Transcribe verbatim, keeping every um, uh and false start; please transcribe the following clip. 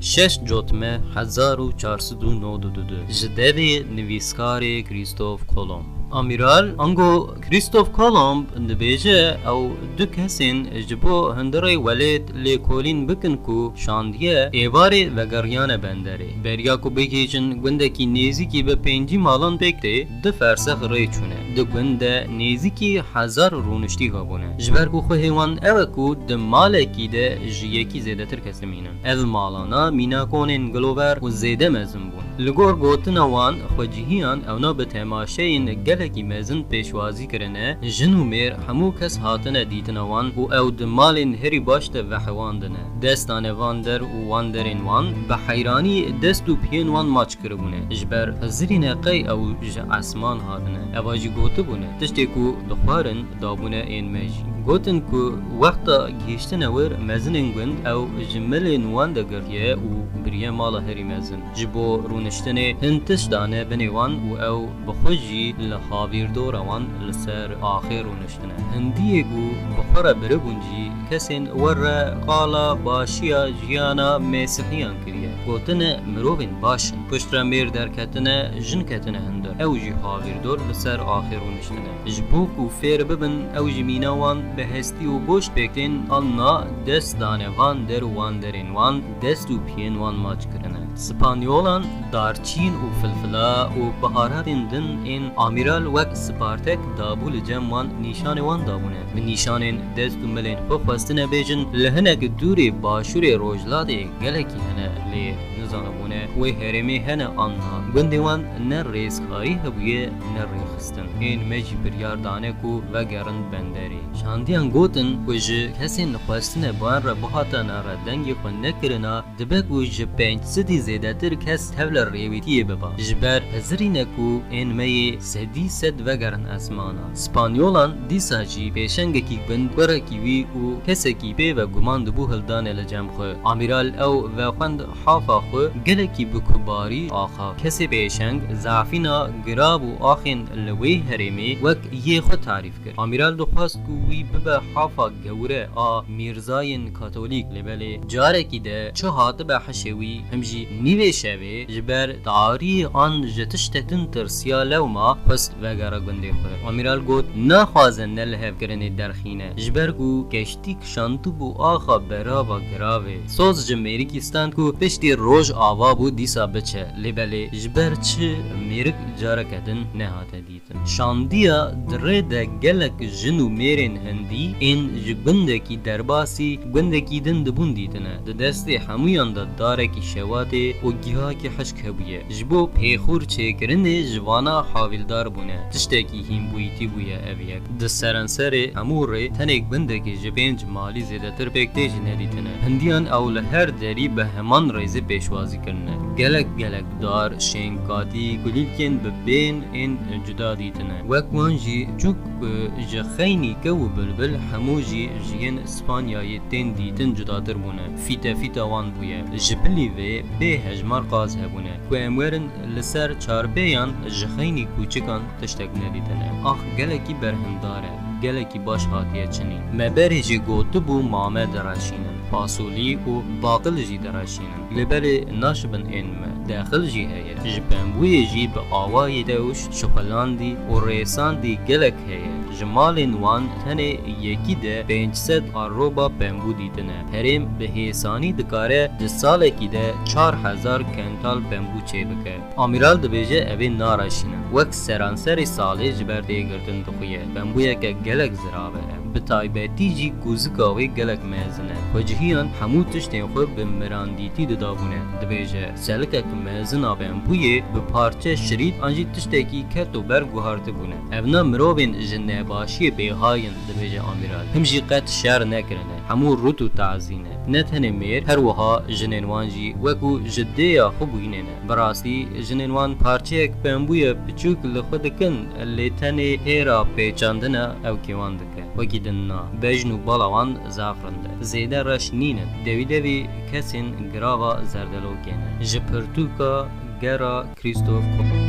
Şeş Cotme hezar û çar sed û nod û du, ji devê nivîskarê Krîstof Kolomb. Amîral, ango Krîstof Kolomb dibêje, ew du kesên ji bo hundirê welêt lêkolîn bikin ku şandiye êvarê vegeriyane benderê. Beriya ku bigihîjin gundekî nêzîkî bi pêncî malan pêk tê, du fersex rê çûne. Di gund de nêzîkî hezar rûniştî hebûne. Ji ber ku xwehê wan ew e ku di malekî de ji yekî zêdetir kes nimînin. Ev malana mînakonên gilover û zêde mezin bûn. Li gor gotina wan, xwecihiyan ewna bi temaşeyên gelekî mezin pêşwazî kirine, jin û mêr hemû kes hatine dîtina wan û ew di malên herî baş de vehewandine. Dest dane van der û wan derên wan, bi heyranî dest û piyên wan maç kiribûne. Ji ber hizirîne qey ew ji esman hatine. Eva jî gotibûne, tiştê ku dixwarin, dabûne ên me jî. Gotin ku wexta gihîştine wir, mezinên gund ew ji milên wan de girtiye û biriye mala herî mezin. Ji bo rûniştinê hin tişt dane binê wan û ew bi xwe jî li havîrdora wan li ser axê rûniştine. Hindiyê ku bi xwe re biribûn jî kesên we re qala başiya jiyana mêsihiyan kiriye. Gotine mirovên baş in. Piştre mêr derketine, jin ketine hundir. Ew jî havîrdor li ser axê rûniştine. Ji bo ku fêr bibin, ew ji mîna wan bi hestî û goşt pêk tên, anna dest dane van der û wan derên wan, dest û piyên wan maç kirine. Spanyolan darçîn û filfila û biharatên din ên Amîral wek Spartek dabû li cem wan nîşanê wan dabûne. Bi nîşanên dest û milên xwe xwestine bêjin, li hinek dûrê başûrê rojhilatê gelekî hene, lê nizanibûne wê herêmê hene an na. Gundê wan ne rêzkarî hebûye, ne rêxistin. Ên me jî biryar dane ku vegerin benderê. Şandiyan gotin ku ji kesên xwestine bi wan re bihatana re dengê xwe nekirina, dibe ku ji pênc sedî zêdetir kes tevle rêwîtiyê biba. Ji ber hizirîne ku ên me yê sedî sed vegerin esmana. Spanyolan dîsa jî pêşengekî gund, gurekî wî û kesekî pê ve guman dibû hildane li cem xwe. Amîral ew vexwend hafa xwe, gelekî bi kubarî axa. Kesê pêşeng, zafîna, girav û axên li wê herêmê wek yê xwe tarîf kir. Amîral dixwest ku wî bibe hafa gewre a mîrzayên katolîk, lê belê carekî de çi hatibe hişê wî, him jî nîvê şevê ji ber tarî an ji tiştek din tirsiya, lewma xwest vegere gundê xwe. Amîral got, naxwaze nelihevkirinê derxîne, ji ber ku keştî kişandibû axa berava giravê. Soz ji mêrikî stand ku piştî roj ava bû dîsa biçe, lê belê ji ber çi mêrik careke din nehate dîtin. Şandiya di rê de gelek jin û mêrên hindî ên ji gundekî derbasî gundekî din dibûn dîtine. Di destê hemûyan de darekî şewatê û gihakî hişk hebûye. Ji bo pêxûr çêkirinê ji vana havîldar bûne. Tiştekî hînbûyîtî bûye ev yek. Di seranserê hemû rê tenê gundekî ji pênc malî zêdetir pêk tê jî nedîtine. Hindiyan ew li her derî bi heman rêzê pêşwazî kirine. Gelek gelek dar, şêng, katî, kulîlkên bi bên ên cuda dîtine. Wek wan jî çûk, e, ji xeynî kew û bilbil hemû jî ji yên Spanyayê tên dîtin cudatir bûne. Fîte fîta wan bûye. Ji bilî vê bê hejmar qaz hebûne. Ku em werin li ser çarpêyan ji xeynî kûçikan tiştek nedîtine. Ax gelekî berhemdar e. Gelekî baş hatiye çinîn. Me berê jî gotibû mame direşînin, fasolî û baqil jî direşînin. Lê belê naşibin ên me. Dexil jî heye. Ji pembûyê jî bi awayî dewş, şixulandî û rêsandî gelek heye. Ji malên wan tenê yekî de pênc sed arroba pembû dîtine. Herêm bi hêsanî dikare di salekî de çar hezar kental pembû çêbike. Amîral dibêje, evê nareşînin. Wek seranserê salê ji ber tê girtin dixuye. Pembûyeke gelek zirav e. Bi taybetî jî gûzika wê gelek mezin e. Xwecihiyan hemû tiştên xwe bi mirandîtî didabûne. Dibêje, selikek mezin a pembûyê bi parçe şirît an jî tiştekî ketober guhartibûne. Evna mirovên ji nebaşiyê bêha yin, dibêje Amîral. Him jî qet şer nekirine. Hemû rût û tazî ne. Ne tenê mêr, her wiha jinên wan jî wekû ji dêya xwe bûyînê ne. Bi rastî, jinên wan parçeyek pembûye piçûk li xwe dikin, lê tenê hêra pêçandina ew kêwan dike. Wekî din na, bejn û bala wan zaf rind e. Zêde reş nînin. Dewî devî kesên girava zerdelokê ne. Ji pirtûka gera Krîstof Kolomb.